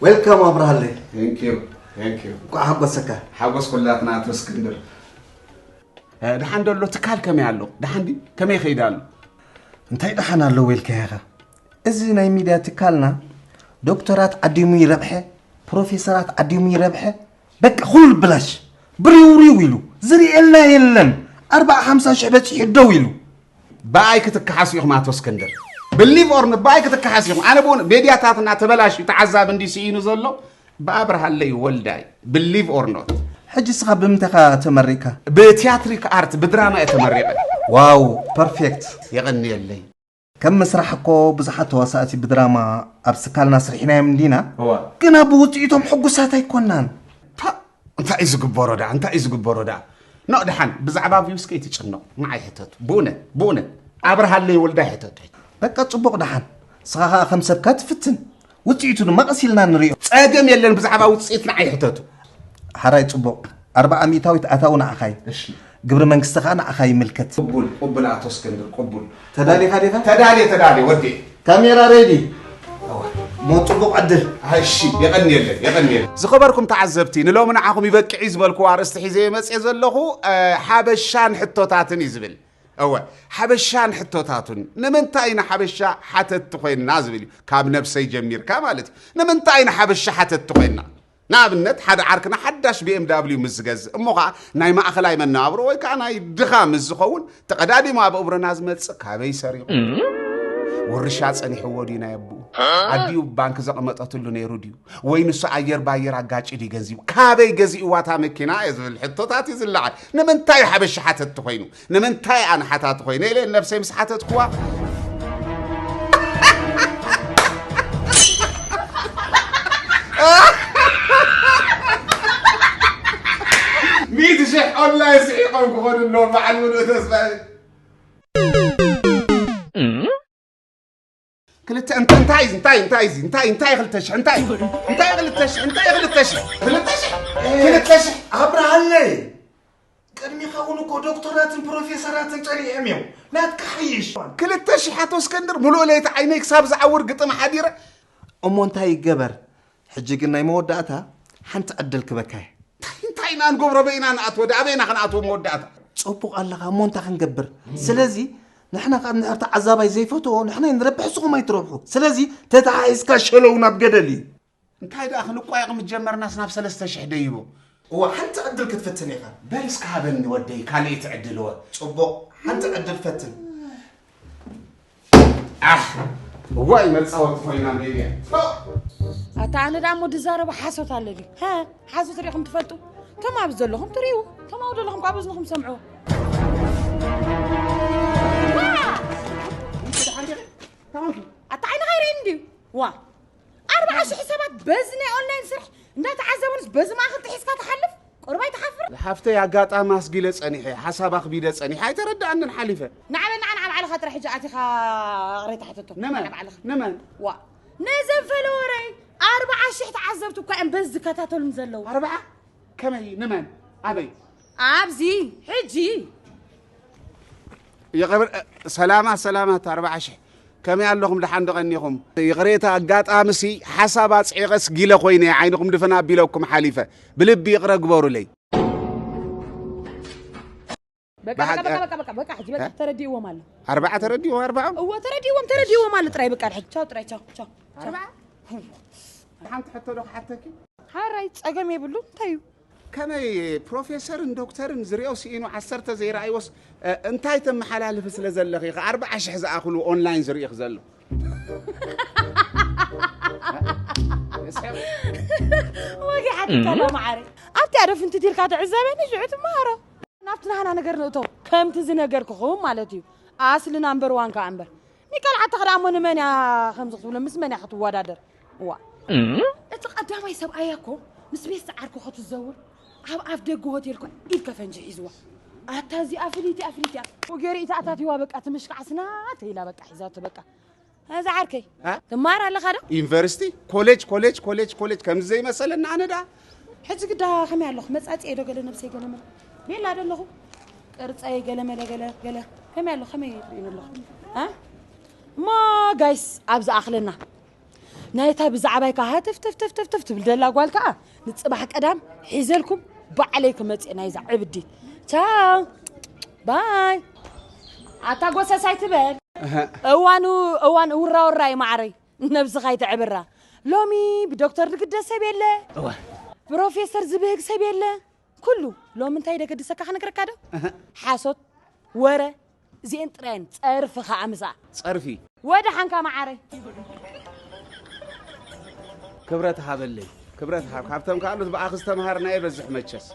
ዌልካም ኣብርሃለይ። Thank you። Thank you። እንኳዕ ሓጎሰካ። ሓጎስ ኩላትና። ኣቶ እስክንድር፣ እ፣ ደሓን ዶ ኣሎ? ትካል ከመይ ኣሎ? ደሓን ድዩ? ከመይ ይኸይድ ኣሎ? እንታይ ደሓን ኣሎ ዌልካ ኢኻ? እዚ ናይ ሚድያ ትካልና ዶክተራት ዓዲሙ ይረብሐ፣ ፕሮፌሰራት ዓዲሙ ይረብሐ፣ በቃ ኩሉ ብላሽ ብሪውሪው ኢሉ ዝርእየልና የለን። ኣርባዓ ሓምሳ ሽሕ በፂሑ ደው ኢሉ። ብኣይ ክትከሓሱ ኢኹም ኣቶ እስክንድር። ብሊቭ ኦር ኖት ብኣይ ክትከሓሱ ኢኹም። ኣነ ብኡ ሜድያታትና ተበላሽዩ ተዓዛቢ እንዲ ስኢኑ ዘሎ ብኣብርሃለይ ወልዳይ። ብሊቭ ኦር ኖት። ሕጂ እስኻ ብምንታይ ኢኻ ተመሪቕካ? ብቲያትሪክ ኣርት ብድራማ እየ ተመሪቐ። ዋው ፐርፌክት። የቐንየለይ። ከም መስራሕ እኮ ብዙሓት ተዋሳእቲ ብድራማ ኣብ ስካልና ስርሒናዮም እንዲና፣ ግና ብውፅኢቶም ሕጉሳት ኣይኮናን። እንታይ እዩ ዝግበሮ ደኣ? እንታይ እዩ ዝግበሮ ደኣ? ኖ ደሓን ብዛዕባ ቪውስ ከይትጭነቑ ንዓይ ሕተቱ። ብእውነት ብእውነት ኣብርሃለይ ወልዳይ ሕተቱ። በቃ ፅቡቕ ደሓን፣ ንስኻ ኸዓ ከም ሰብካ ትፍትን፣ ውፅኢቱ ድማ ቀስ ኢልና ንሪኦ። ፀገም የለን፣ ብዛዕባ ውፅኢት ንዓይ ሕተቱ። ሓራይ ፅቡቕ፣ ኣርብዓ ሚእታዊት ኣታዊ ንዓኻ እዩ። እሺ። ግብሪ መንግስቲ ኸዓ ንዓኻ ይምልከት። ቅቡል፣ ቅቡል ኣቶ እስክንድር፣ ቅቡል። ተዳሊኻ ዲኻ? ተዳልየ፣ ተዳልየ፣ ወዲኤ። ካሜራ ሬዲ። እሞ ፅቡቕ ዕድል። እሺ፣ የቐንየለይ፣ የቐንየለይ። ዝኸበርኩም ተዓዘብቲ፣ ንሎሚ ንዓኹም ይበቅዕ እዩ ዝበልክዎ ኣርእስቲ ሒዘ እየ መፅየ ዘለኹ፣ እ፣ ሓበሻን ሕቶታትን እዩ ዝብል። እወ፣ ሓበሻን ሕቶታቱን። ንምንታይ ኢና ሓበሻ ሓተትቲ ኮይንና ዝብል እዩ። ካብ ነብሰይ ጀሚርካ ማለት እዩ። ንምንታይ ኢና ሓበሻ ሓተትቲ ኮይንና? ንኣብነት፣ ሓደ ዓርክና ሓዳሽ ቢ ኤም ዳብሊው ምስ ዝገዝእ፣ እሞ ኸዓ ናይ ማእኸላይ መነባብሮ ወይ ከዓ ናይ ድኻ ምስ ዝኸውን፣ ተቐዳዲሙ ኣብ እብረና ዝመጽእ ካበይ ሰሪቑ? ውርሻ ጸኒሕዎ ድዩ ናይ ኣቦኡ? ኣዲኡ ባንክ ዘቐመጠትሉ ነይሩ ድዩ? ወይ ንሱ ኣየር ባየር ኣጋጭዩ ድዩ ገንዚቡ? ካበይ ገዚእዋ እታ መኪና እየ ዝብል ሕቶታት እዩ ዝለዓል። ንምንታይ እዩ ሓበሻ ሓተትቲ ኮይኑ? ንምንታይ ኣነ ሓታቲ ኮይነ ኢለ ነብሰይ ምስ ሓተትክዋ፣ ሚእቲ ሽሕ ኦንላይን ስሒቖም ክኾኑ ኣለዎም። በዓል ምሉእ ተስፋ። ክልተ እንተ እንታይ እንታይ እንታይ እንታይ እንታይ ክልተ ሽሕ እንታይ እንታይ ክልተ ሽሕ እንታይ ክልተ ሽሕ ክልተ ሽሕ ክልተ ሽሕ ኣብርሃለይ። ቅድሚኻ እውን እኮ ዶክተራትን ፕሮፌሰራትን ጸኒሖም እዮም። ናትካ ሓይሽ። ክልተ ሽሕ ኣቶ እስከንድር፣ ሙሉእ ለይቲ ዓይነይ ክሳብ ዝዓውር ግጥም ሓዲረ። እሞ እንታይ ይገበር? ሕጂ ግን ናይ መወዳእታ ሓንቲ ዕድል ክበካ እየ። እንታይ ኢና ንገብሮ? ኣበይ ኢና ንኣትዎ? ዳ ኣበይ ኢና ክንኣትዎ መወዳእታ? ጽቡቕ ኣለኻ፣ እሞ እንታይ ክንገብር? ስለዚ ንሕና ካብ እንድሕር ተዓዛባይ ዘይፈትዎ፣ ንሕና ንረብሕ፣ ንስኹም ኣይትረብሑ። ስለዚ ተተሓሒዝካ ሸለው ናብ ገደል እዩ። እንታይ ደኣ ክንቋየቕ ምስ ጀመርናስ ናብ ሰለስተ ሽሕ ደይቦ። እዋ ሓንቲ ዕድል ክትፍትን ኢኻ። በል እስከ ሃበኒ ወደይ ካልኣይቲ ዕድል እወ። ጽቡቕ ሓንቲ ዕድል ፈትን። ኣሕ እዋይ መጻወቲ ኮይና ሜድያ። ኣታ ኣነ ደኣ እሞ ድዛረቦ ሓሶት ኣሎ ድዩ? ሃ ሓሶት ሪኢኹም ትፈልጡ? ከም ኣብዚ ዘለኹም ትርእይዎ፣ ከም ኣብኡ ዘለኹም ካብ እዝንኹም ትሰምዕዎ። ኣታ ዓይንኻ ኣይርእን ድዩ? ዋ ኣርብዓ ሽሕ ሰባት በዚ ናይ ኦንላይን ስራሕ እንዳተዓዘቡንስ በዚ ማእኸል ጥሒስካ ትሓልፍ? ቁሩብ ኣይትሓፍርን? ዝሓፍተይ ኣጋጣሚ ኣስጊለ ጸኒሐ፣ ሓሳብ ኣኽቢደ ጸኒሐ፣ ኣይተረድኣንን ሓሊፈ። ንዓ በል ንዓ ንዓ ባዕልኻ ጥራሕ ሕጂ ኣቲኻ ይቕሬታ ሕተቶም። ንመን? ንዓ ባዕልኻ። ንመን? ዋእ ነዘን ፈለወረይ ኣርብዓ ሽሕ ተዓዘብቲ እኳ እዮም በዚ ዝከታተሉኒ ዘለዉ። ኣርብዓ? ከመይ? ንመን? ኣበይ? ኣብዚ ሕጂ። ይቕር ሰላማት ሰላማት ኣርብዓ ሽሕ ከመይ ኣለኹም ደሓን ዶ ቐኒኹም? ይቕሬታ ኣጋጣሚ ሲ ሓሳብ ኣጽዒቐስ ጊለ ኮይነ እየ ዓይንኹም ድፍን ኣቢለኩም ሓሊፈ። ብልቢ ይቕረ ግበሩለይ። በቃ በቃ በቃ በቃ በቃ ሕጂ በቃ ተረዲእዎም ኣሎ። ኣርብዓ ተረዲእዎም ኣርብዓ እዎ ተረዲእዎም ተረዲእዎም ኣሎ ጥራይ በቃ ሕጂ ቻው ጥራይ ቻው ቻው ቻው። ሓንቲ ሕቶ ዶ ክሓተኪ? ሓራይ ጸገም የብሉ እንታይ እዩ? ከመይ ፕሮፌሰርን ዶክተርን ዝሪኦ ስኢኑ ዓሰርተ ዘይረኣይዎስ እንታይ ተመሓላልፊ ስለ ዘለኺ ኢኺ ኣርብዓ ሽሕ ዝኣኽሉ ኦንላይን ዝርኢኺ ዘሎ? ወጊሓትካ ዶ መዓረይ ኣብቲ ኣደ ፍንትት ኢልካ ትዕዘበኒ ሽዑ ትመሃሮ ናብቲ ናህና ነገር ንእቶ ከምቲ ዝነገርክኹም ማለት እዩ ኣስሊ ናምበር ዋን ከኣ እምበር ሚካል ዓተኽ ደኣ እሞ ንመን እያ ከምዚ ክትብሎ ምስ መን እያ ክትወዳደር እዋ እቲ ቀዳማይ ሰብኣያ እኮ ምስ ቤስቲ ዓርኩ ክትዘውር ኣብ ኣፍ ደገ ሆቴል እኮ ኢድ ከፈንጂ ሒዝዋ ኣታ እዚኣ ፍልይቲ ኣፍሊት እያ ወገሪ ኢታ ኣታቲዋ በቃ ትምሽካዕ ስናተ ኢላ በቃ ሒዛቶ በቃ እዛ ዓርከይ ትማር ኣለኻ ዶ ዩኒቨርሲቲ ኮሌጅ ኮሌጅ ኮሌጅ ኮሌጅ ከምዚ ዘይመሰለና ኣነ ደኣ ሕጂ ግዳ ከመይ ኣለኹ መጻጽኤ ዶ ገለ ነብሰይ ገለ መለ ቤላ ዶ ኣለኹ ቅርጸይ ገለ መለ ገለ ገለ ከመይ ኣለኹ ከመይ ትርእዩኒ ኣለኹ እሞ ጋይስ ኣብ ዝኣኽለና ናይታ ብዛዕባይ ከኣ ሃተፍ ተፍ ተፍ ተፍ ተፍ ትብል ደላ ጓል ከኣ ንጽባሕ ቀዳም ሒዘልኩም ባዕለይ ክመጽእ ናይዛ ዕብዲት። ቻው ባይ። ኣታ ጎሰስ ኣይትበል። እዋኑ እዋን ውራ ውራ እዩ ማዕረይ። ነብስኻ ኣይተዕብራ። ሎሚ ብዶክተር ዝግደስ ሰብ የለ፣ እወ። ፕሮፌሰር ዝብህግ ሰብ የለ። ኩሉ ሎሚ እንታይ ደገድሰካ ክነግረካ ዶ? ሓሶት፣ ወረ፣ እዚኤን ጥራየን ጸርፊ ከኣ ምሳ። ጸርፊ። ወደ ሓንካ መዓረ። ክብረት ሃበለይ፣ ክብረት ሃብ። ካብቶም ካልኦት ብኣኽ ዝተምሃርና ይበዝሕ መቸስ።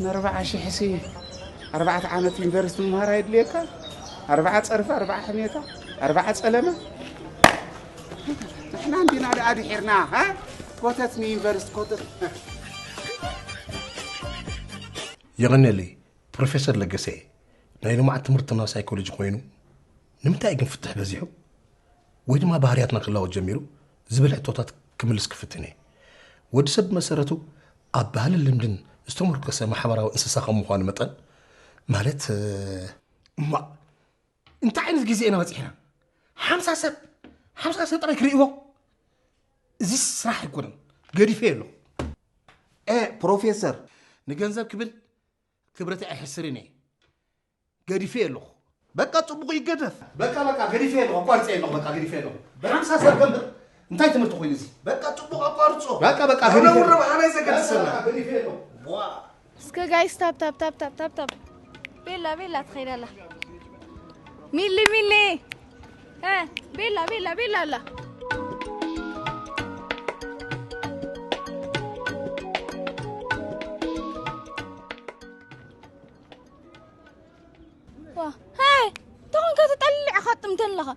ንኣርባዓ ሽሕ ሲ ኣርባዕተ ዓመት ዩኒቨርሲቲ ምምሃር ኣይድልየካ? ኣርባዓ ጸርፊ፣ ኣርባዓ ሕሜታ፣ ኣርባዓ ጸለመ። ንሕና እንዲና ደኣ ድሒርና፣ ሃ? ኮተት ንዩኒቨርሲቲ ኮተት። የቐንየለይ ፕሮፌሰር ለገሰ፣ ናይ ልምዓት ትምህርትና ሳይኮሎጂ ኮይኑ ንምንታይ ግን ፍትሕ በዚሑ ወይ ድማ ባህርያትና ክላወጥ ጀሚሩ ዝብል ሕቶታት ክምልስ ክፍትን እየ። ወዲ ሰብ ብመሰረቱ ኣብ ባህልን ልምድን ዝተመርኮሰ ማሕበራዊ እንስሳ ከም ምዃኑ መጠን፣ ማለት፣ እ፣ እማ እንታይ ዓይነት ግዜ ኢና በፂሕና? ሓምሳ ሰብ፣ ሓምሳ ሰብ ጥራይ ክርእይዎ? እዚ ስራሕ ኣይኮነን። ገዲፈ ኣለኹ። ኤ፣ ፕሮፌሰር፣ ንገንዘብ ክብል ክብረተይ ኣይሕስርን እየ። ገዲፈ ኣለኹ። በቃ ጽቡቕ ይገደፍ። በቃ፣ በቃ፣ ገዲፈ ኣለኹ። ኣቋርጸ ኣለኹ። በቃ፣ ገዲፈ ኣለኹ። ብሓምሳ ሰብ ከምህር እንታይ ትምህርቲ ኮይኑ እዚ? በቃ፣ ጽቡቕ ኣቋርጾ። በቃ፣ በቃ፣ ኣነ ገዲፈ ውረ ኣለኹ። ብሓመይ ዘገድሰና። በቃ፣ ገዲፈ ኣለኹ። ዋ። እስከ ጋይስ፣ ታፕ፣ ታፕ፣ ታፕ፣ ታፕ፣ ታፕ፣ ታፕ። ቤላ፣ ቤላ ትኸይድ ኣላ። ሚሊ፣ ሚሊ። እ፣ ቤላ፣ ቤላ፣ ቤላ ኣላ። ዋ፣ ሄይ፣ እንታይ ኾንካ ተጠሊዕኻ ትጥምተኒ ኣለኻ?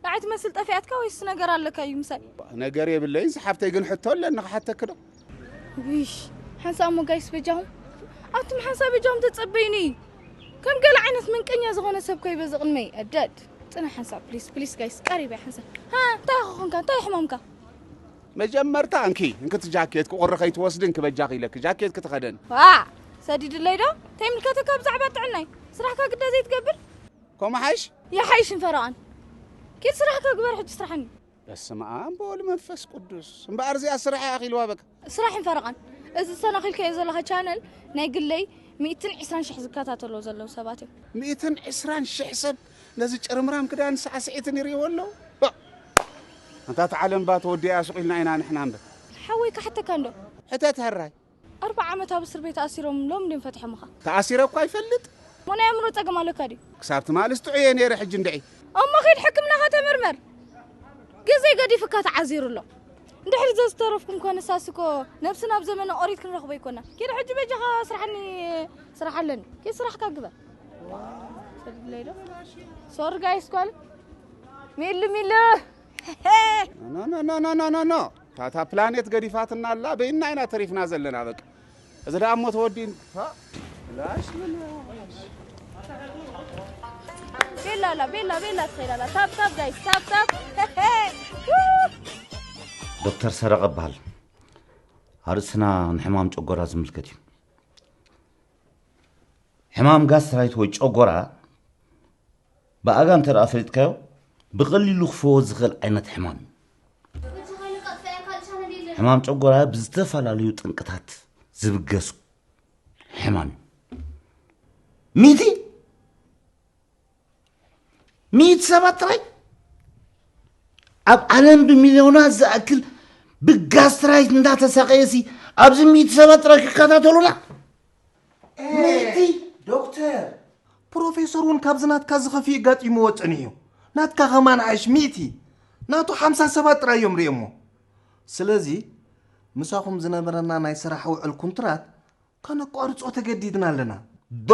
ንዓይ ትመስል ጠፊኣትካ ወይስ ነገር ኣለካ እዩ ምሳይ? ነገር የብለይን ዝሓፍተይ፣ ግን ሕቶ ኣለኒ ክሓተኪ ዶ? ዊሽ፣ ሓንሳብ እሞ ጋይስ በጃኹም። ኣቱም ሓንሳብ በጃኹም ተጸበዩኒ። ከም ገለ ዓይነት መንቀኛ ዝኾነ ሰብ ከይበዚ ቅድመይ። ኣደድ። ጽናሕ ሓንሳብ ፕሊስ፣ ፕሊስ ጋይስ፣ ቀሪበ ሓንሳብ። ሃ፣ እንታይ ኢኻ ኾንካ? እንታይ ሕማምካ? መጀመርታ እንኪ፣ እንክቲ ጃኬት ክቑሪ ከይትወስዲ እንኪ በጃኺ ኢለኪ፣ ጃኬት ክትኸደን። ዋ፣ ሰዲድለይ ዶ? ተይምልከተካ ብዛዕባ ጥዕናይ። ስራሕካ ግዳ ዘይትገብር? ከምኡ ሓይሽ? ይሓይሽን ፈረቓን። ኪድ ስራሕካ ግበር ሕጂ ስራሕኒ። በስመ ኣብ ወወልድ መንፈስ ቅዱስ። እምበኣር እዚኣ ስራሕ እያ ኣኺልዋ በቃ። ስራሕን ፈረቓን። እዚ ዝሰናኺልካዮ ዘለኻ ቻነል ናይ ግለይ ሚእትን ዕስራን ሽሕ ዝከታተልዎ ዘለዉ ሰባት እዮም። ሚእትን ዕስራን ሽሕ ሰብ ነዚ ጭርምራም ክዳን ሳዕስዒትን ይርእይዎ ኣለዉ። ባ! ኣንታ እቲ ዓለም ባ ተወዲኣ ሱቕ ኢልና ኢና ንሕና እምበር። ሓወይ ክሓተካ እንዶ። ሕተት ሕራይ። ኣርብዓ ዓመት ኣብ እስር ቤት ኣሲሮም ሎም ድዮም ፈትሖምኻ? ተኣሲረ እኳ ይፈልጥ። እሞ ናይ ኣእምሮ ጸገም ኣለካ ድዩ? ክሳብ ትማሊ ጥዑየ ነይረ፣ ሕጂ እንድዒ። እሞ ኺድ ሕክምናኻ ተመርመር። ግዜ ገዲፉካ ተዓዚሩ ኣሎ። እንድሕሪ ዘዝተረፍኩም ኮነ ሳስኮ ነብስና ኣብ ዘመነ ኦሪት ክንረኽቦ ኣይኮና። ኪድ ሕጂ በጃኻ ስራሕኒ፣ ስራሕ ኣለኒ። ኪድ ስራሕካ ግበር። ሰድለይ ዶ? ሶሪ ጋይስ ኳል። ሚሉ፣ ሚሉ። ኖ፣ ኖ፣ ኖ። ታታ ፕላኔት ገዲፋትና ኣላ፣ በይና ኢና ተሪፍና ዘለና በቃ። እዚ ደኣ እሞ ተወዲእን-፣ ፋ-፣ ላሽ ምን-፣ ቤላ ኣላ፣ ቤላ፣ ቤላ ትኸይድ ኣላ። ታፕ፣ ታፕ ጋይስ፣ ታፕ፣ ታፕ። ዶክተር ሰረቐ እበሃል። ኣርእስትና ንሕማም ጨጎራ ዝምልከት እዩ። ሕማም ጋስትራይት ወይ ጨጎራ ብኣጋ እንተ ደኣ ፈሊጥካዮ፣ ብቐሊሉ ክፍወስ ዝኽእል ዓይነት ሕማም እዩ። ሕማም ጨጎራ ብዝተፈላለዩ ጠንቅታት ዝብገስ ሕማም እዩ። ሚእቲ፣ ሚእቲ ሰባት ጥራይ ኣብ ዓለም ብሚልዮናት ዝኣክል ብጋስትራይት እንዳተሳቐየሲ ኣብዚ ሚእቲ ሰባት ጥራይ ክከታተሉና። ሚእቲ። ዶክተር፣ ፕሮፌሰር እውን ካብዚ ናትካ ዝኸፍእ ኣጋጢምዎ ጸኒሑ እዩ። ናትካ ከማን ዓሽ ሚእቲ፣ ናቱ ሓምሳ ሰባት ጥራይ እዮም ርእዮሞ። ስለዚ ምሳኹም ዝነበረና ናይ ስራሕ ውዕል ኩንትራት ከነቋርጾ ተገዲድና ኣለና። ዶ?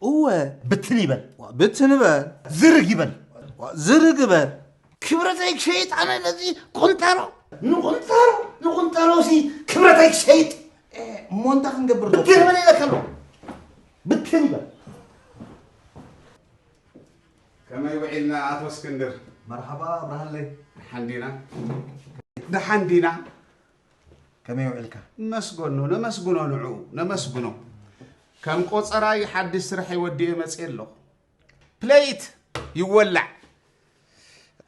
እወ። ብትን ይበል። ዋ፣ ብትን ይበል። ዝርግ ይበል። ዋ፣ ዝርግ ይበል። ክብረተይ ክሸይጥ ኣነ ነዚ ቁንጣሮ፣ ንቁንጣሮ፣ ንቁንጣሮ ሲ ክብረተይ ክሸይጥ። እ፣ እሞ እንታይ ክንገብር ዶ? ብትን ይበል ኢለካ ኣለኹ። ብትን ይበል። ከመይ ውዒልና ኣቶ እስክንድር? መርሓባ ኣብርሃለይ። ደሓን ዲና? ደሓን ዲና? ከመይ ውዒልካ? ነመስግኖ፣ ነመስግኖ ንዑ፣ ነመስግኖ። ከም ቆጸራይ ሓድሽ ስርሐይ ወዲኤ መጽየ ኣለኹ። ፕለይት ይወላዕ።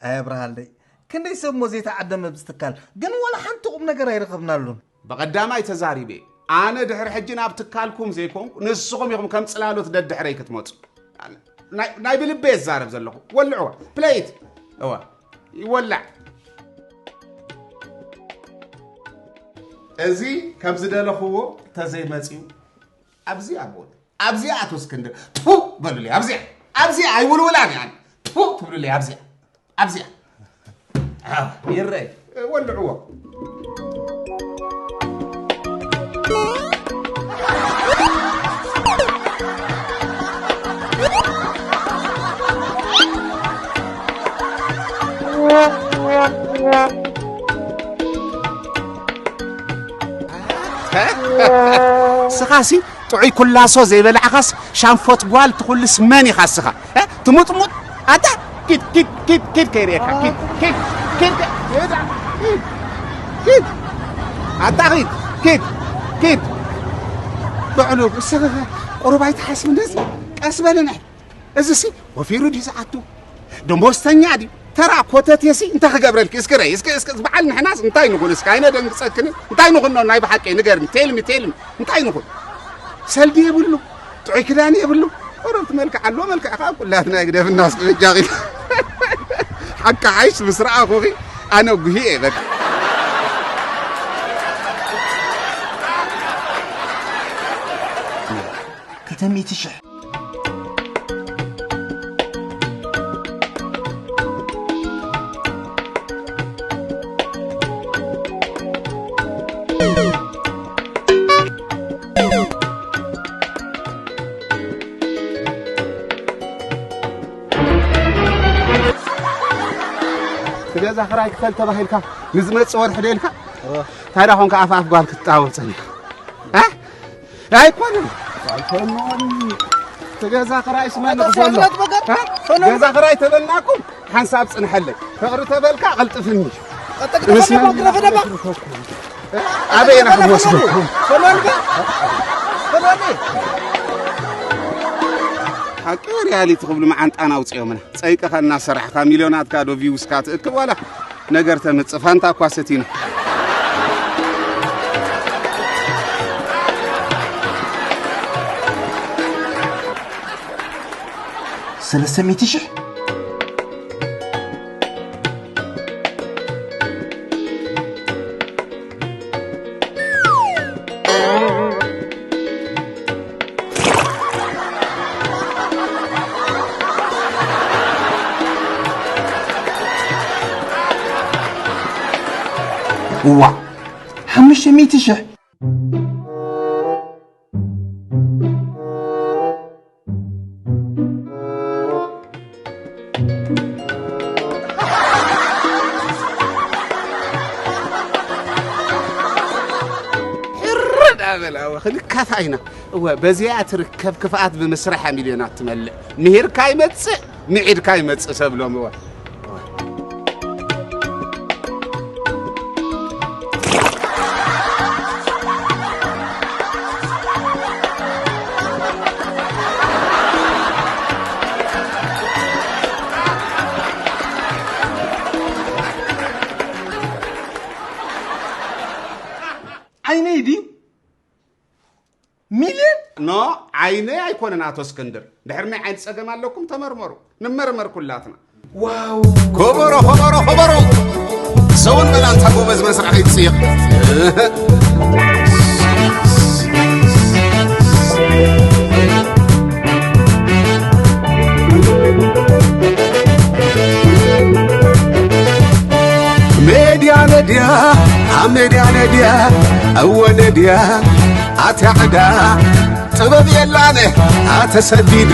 ኣይ ኣብርሃለይ፣ ክንደይ ሰብ እሞ ዘይተዓደመ ኣብዚ ትካል፣ ግን ዋላ ሓንቲ ቁም ነገር ኣይረኸብናሉን። ብቐዳማይ ተዛሪበ። ኣነ ድሕሪ ሕጂ ናብ ትካልኩም ዘይኮንኩ፣ ንስኹም ኢኹም ከም ጽላሎት ደድሕረይ ክትመጹ። ናይ፣ ናይ ብልበ እዛረብ ዘለኹ። ወልዕዋ። ፕለይት። እዋ። ይወላዕ። እዚ ከም ዝደለኽዎ ተዘይመጺኡ፣ ኣብዚ ኣቦት ኣብዚኣ ኣቶ እስክንድር፣ ትፉ በሉለይ፣ ኣብዚኣ፣ ኣብዚኣ ኣይውልውላን እያ። ትፉ ትብሉለይ፣ ኣብዚኣ፣ ኣብዚኣ። ኣዎ፣ ይረኣይ። ወልዕዎ። ስኻሲ ጥዑይ ኩላሶ ዘይበላዕኻስ ሻንፎት ጓል ትኹልስ መን ኢኻ ስኻ? እ? ትሙጥሙጥ ኣታ ኪድ ኪድ ኪድ ኪድ ከይርእየካ ኪድ ኪድ ኪድ ከ- ኪድ ኪድ ኪድ ኣታ ኪድ ኪድ ኪድ ብዕሉ ስኻ ቁሩብ ኣይትሓስብ እንደዚ ቀስ በለና እዚሲ ወፊሩ ድዩ ዝኣቱ? ደሞዝተኛ ድዩ? ተራ ኮተቴሲ እንታይ ክገብረልኪ? እስኪ ረይ፣ እስኪ፣ እስኪ በዓል ንሕናስ እንታይ ንኹን? እስኪ ኣይነደንግጸክንን? እንታይ ንኹን ነው ናይ ብሓቂ? ንገርኒ። ቴልሚ፣ ቴልሚ። እንታይ ንኹን? ሰልዲ የብሉ፣ ጥዑይ ክዳን የብሉ። ቁሩብ መልክዕ ኣሎ፣ መልክዕ ከዓ ኩላትና ይግደፍና እስኪ በጃኺ። ሓቂ ሓይሽ ምስ ረኣኹኺ ኣነ ጉሂ እየ በቃ። ክልተ ሚእቲ ሽሕ። እቲ ገዛ ክራይ ክፈል ተባሂልካ ንዝመጽእ ወርሒ ዶ ኢልካ? እወ። ታዲያ ኾንካ ኣፍ ኣፍ ጓል ክትጣወብ ጸኒሕካ? እ? ኣይኮነን። ኣይኮነን። እቲ ገዛ ክራይ ስመኒ ክፈሎ። እ? ገዛ ክራይ ተበልናኩም ሓንሳብ ጽንሐለይ። ፍቕሪ ተበልካ ኣቐልጥፍኒ። ቀጠቅ ምስ መን ተፈለማ፣ ግረፈ ደማ። ኣበየና ክንወስደኩም? ፈሎኒ በ-፣ ፈሎኒ። ሓቂ ሪያሊቲ ክብሉ መዓንጣና ኣውፅኦምና። ፀይቅኻ እናሰራሕካ ሚልዮናትካ ዶ ቪውስካ ትእክብ ዋላ ነገር ተምፅእ ፋንታ እኳ ሰቲኑ። ሰለስተ ሚእቲ ሽሕ። እዋ፣ ሓሙሽተ ሚእቲ ሽሕ። ሕርድ ኣበል፣ ኣወ፣ ክንካፋ ኢና። እወ፣ በዚኣ ትርከብ ክፍኣት ብምስራሕ ሚልዮናት ትመልእ። ምሂርካ ይመጽእ፣ ምዒድካ ይመጽእ ሰብሎም፣ እወ። ዓይነይ ድዩ? ሚልዮን? ኖ፣ ዓይነይ ኣይኮነን ኣቶ እስክንድር። ድሕሪ ናይ ዓይኒ ጸገም ኣለኩም ተመርመሩ። ንመርመር ኩላትና። ዋው! ከበሮ፣ ከበሮ፣ ከበሮ! ሰውን በል ኣንታ ጎበዝ መስርሒ ይጽይቕ። ሜድያ ነድያ፣ ኣብ ሜድያ ነድያ፣ እወ ነድያ፣ ኣትያ ዕዳ። ጥበብ የላን ኣተሰዲዳ፣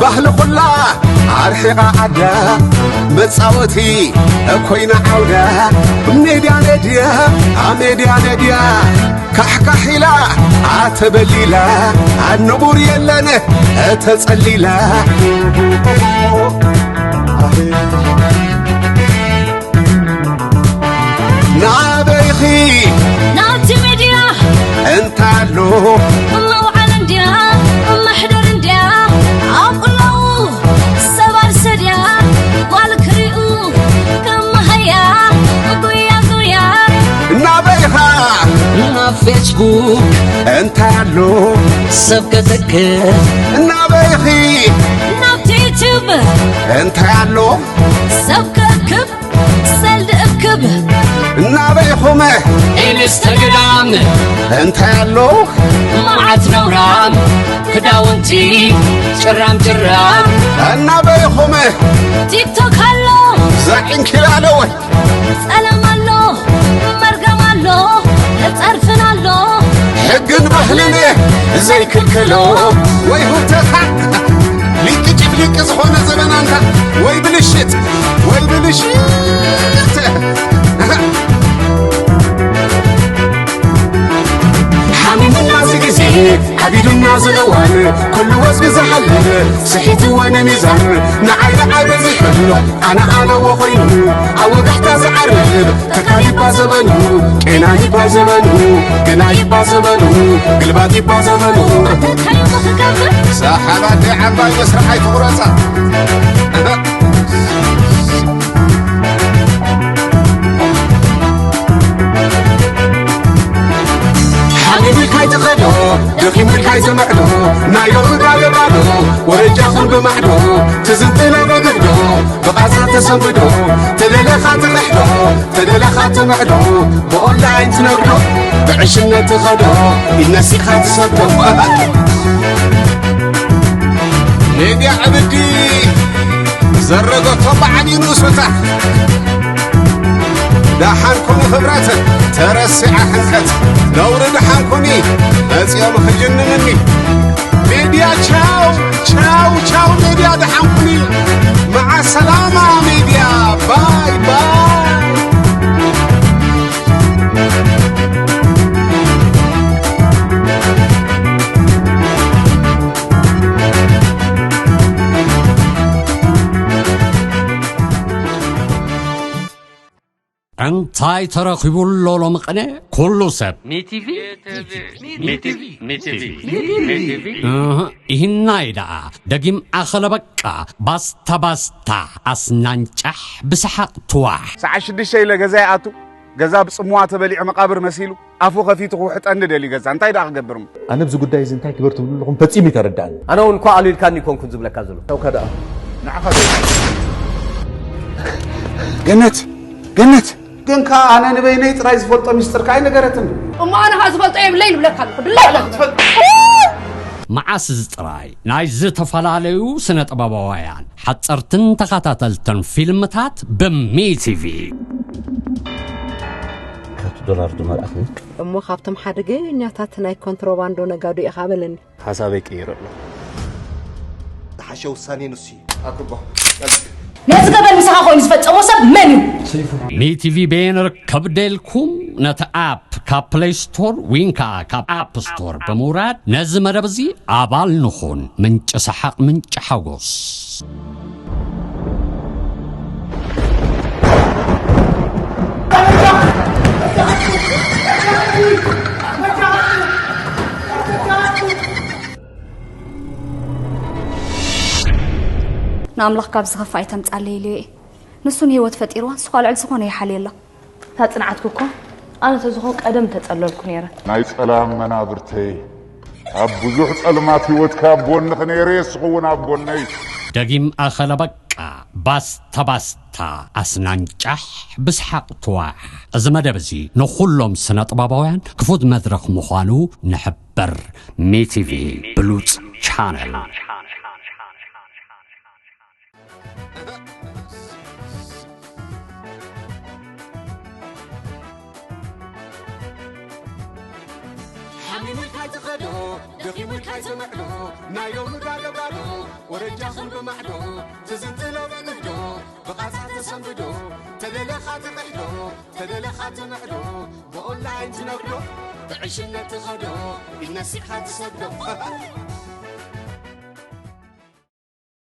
ባህሊ ኩላ ኣርሒቓ ዓዳ። መጻወቲ ኮይና ዓውዳ፣ ሜድያ ነድያ፣ ኣብ ሜድያ ነድያ። ካሕካሕ ኢላ ኣተበሊላ፣ ኣንቡር የለን እተጸሊላ። ናበይኺ ናብቲ ሜድያ እንታሎ መውዓል እንድያ መሕደር እንድያ ኣብቁላው ሰባር ሰድያ ጓል ክሪኡ ከመሃይ ፌስቡክ እንታይ ኣሎ ሰብ ከዘክር እናበይኺ ናብቲ ዩቱብ እንታይ ኣሎ ሰብ ከክብ ሰልዲ እክብ እናበይኹም ኢንስተግራም እንታይ ኣሎ መዓት ነውራም ክዳውንቲ ጭራም ጭራም እናበይኹም ቲክቶክ ኣሎ ዛዒንኪላለወ ጸለም ኣሎ መርገም ኣሎ ጸርፍን ኣሎ ሕግን ባህልን ዘይክልክሎ ወይ ሁተታ ሊቂ ጭፍሊቂ ዝኾነ ዘበናንታ ወይ ብልሽት ወይ ብልሽት ሓሚምና እዚ ግዜ ሓቢሉና ዝእዋን ኩሉ ወዝቢ ዝሓልፍ ስሒትዎ ንሚዛን ንዓይ ንዓይ በዚሕሉ ኣነ ኣነ ወኾይኑ ኣብ ወጋሕታ ዝዓርብ ተካሊባ ዘበኑ ቄና ይባ ዘበኑ ግና ይባ ዘበኑ ግልባጥ ይባ ዘበኑ እንታይ እሞ ክገብር ሰሓባት ዓባይ መስርሕ ኣይትቑረፃ ሓሚሙ ኢልካ ኣይትኸዶ ደኺሙ ኢልካ ኣይትምዕዶ ናይ ሎሚ ጋሎ ባዶ ወረጃኹም ብማዕዶ ትዝንጥሎ በግህዶ ብቓጻ ተሰንብዶ ተደለኻ ትቕሕዶ ተደለኻ ትምዕዶ ብኦንላይን ትነግዶ ብዕሽነት ትኸዶ ኢነሲኻ ትሰዶ ሜድያ ዕብዲ ዘረገቶ በዓል ንእሶታ ደሓን ኩኑ ክብረት ተረሲዓ ሕንከት ነውሪ ደሓን ኩኒ መፂኦም ክጅንንኒ ሜድያ ቻው ቻው ቻው ሜድያ ደሓን ኩኒ መዓ ሰላማ ሜድያ ባይ ባይ እንታይ ተረኺቡ ኣሎ ሎሚ ቅነ? ኩሉ ሰብ ሚቲቪ ሚቲቪ ሚቲቪ ሚቲቪ እህ፣ ይህናይ ደኣ ደጊም ኣኸለ በቃ ባስታ ባስታ ኣስናንጫሕ ብሰሓቕ ትዋሕ ሰዓት ሽዱሽተ ኢለ ገዛ ይኣቱ ገዛ ብጽምዋ ተበሊዑ መቓብር መሲሉ ኣፉ ከፊቱ ክውሕጠኒ ደልዩ ገዛ እንታይ ደኣ ክገብር እሞ ኣነ ኣብዚ ጉዳይ እዚ እንታይ ክበር ትብሉ ኣለኹም ፈጺሙ ይተረዳእኒ ኣነ እውን እኳ ኣሉ ኢልካኒ ይኮንኩን ዝብለካ ዘሎ ተውካ ደኣ ንዓኻ ገነት ገነት ግን ከኣ ኣነ ንበይነይ ጥራይ ዝፈልጦ ሚስጥር ከኣ ኣይነገረትን እሞ ኣነ ከኣ ዝፈልጦ የብለይ ንብለካ ኣለኹ ድላይ ክትፈልጥ መዓስ እዚ ጥራይ ናይ ዝተፈላለዩ ስነ ጥበባውያን ሓፀርትን ተኸታተልትን ፊልምታት ብሚቲቪ ካብቲ ዶላር ዝመልኣኽኒ እሞ ካብቶም ሓደገኛታት ናይ ኮንትሮባንዶ ነጋዶ ኢኻ በለኒ ሓሳበይ ቀይረ ኣለኹ ዝሓሸ ውሳኔ ንሱ እዩ ኣኩቦ ነዚ ገበን ምሳኻ ኮይኑ ዝፈጸሞ ሰብ መን እዩ? ሚቲቪ ቤን ርከብ ደልኩም ነቲ ኣፕ ካብ ፕሌይ ስቶር ዊን ከዓ ካብ ኣፕ ስቶር ብምውራድ ነዚ መደብ እዚ ኣባል ንኹን ምንጭ ሰሓቕ ምንጭ ሓጎስ ንኣምላኽ ካብ ዝኸፍእ ኣይተምጻለይ ኢለዮ እየ። ንሱ ንህይወት ፈጢርዋ፣ ንሱ ኸኣ ልዕሊ ዝኾነ ይሓልየላ። እታ ጽንዓትኪ እኮ ኣነ ተዝኾን ቀደም ምተጸለልኩ ነይረ። ናይ ጸላም መናብርተይ፣ ኣብ ብዙሕ ጸልማት ህይወትካ ኣብ ጎንኺ ነይረ እየ፣ ንስኺ እውን ኣብ ጎነይ። ደጊም ኣኸለ በቃ፣ ባስታ ባስታ፣ ኣስናንጫሕ ብስሓቕ ትዋሕ። እዚ መደብ እዚ ንኹሎም ስነ ጥበባውያን ክፉት መድረኽ ምዃኑ ንሕብ በር ሜቲቪ ብሉጽ ቻነል። ሓሚሙልካ ዝኸዶ ደኺሙልካ ዝምዕዶ ናይ ሎሚ ጋዶ ጋዶ ወረጃኹም ብማዕዶ ትዝንጥሎ ብግህዶ ብቓጻ ተሰንብዶ ተደለኻ ትቕሕዶ ተደለኻ ትምዕዶ ብኦንላይን ትነግዶ ብዕሽነት ትኸዶ ኢድ ነሲሕኻ ትሰዶ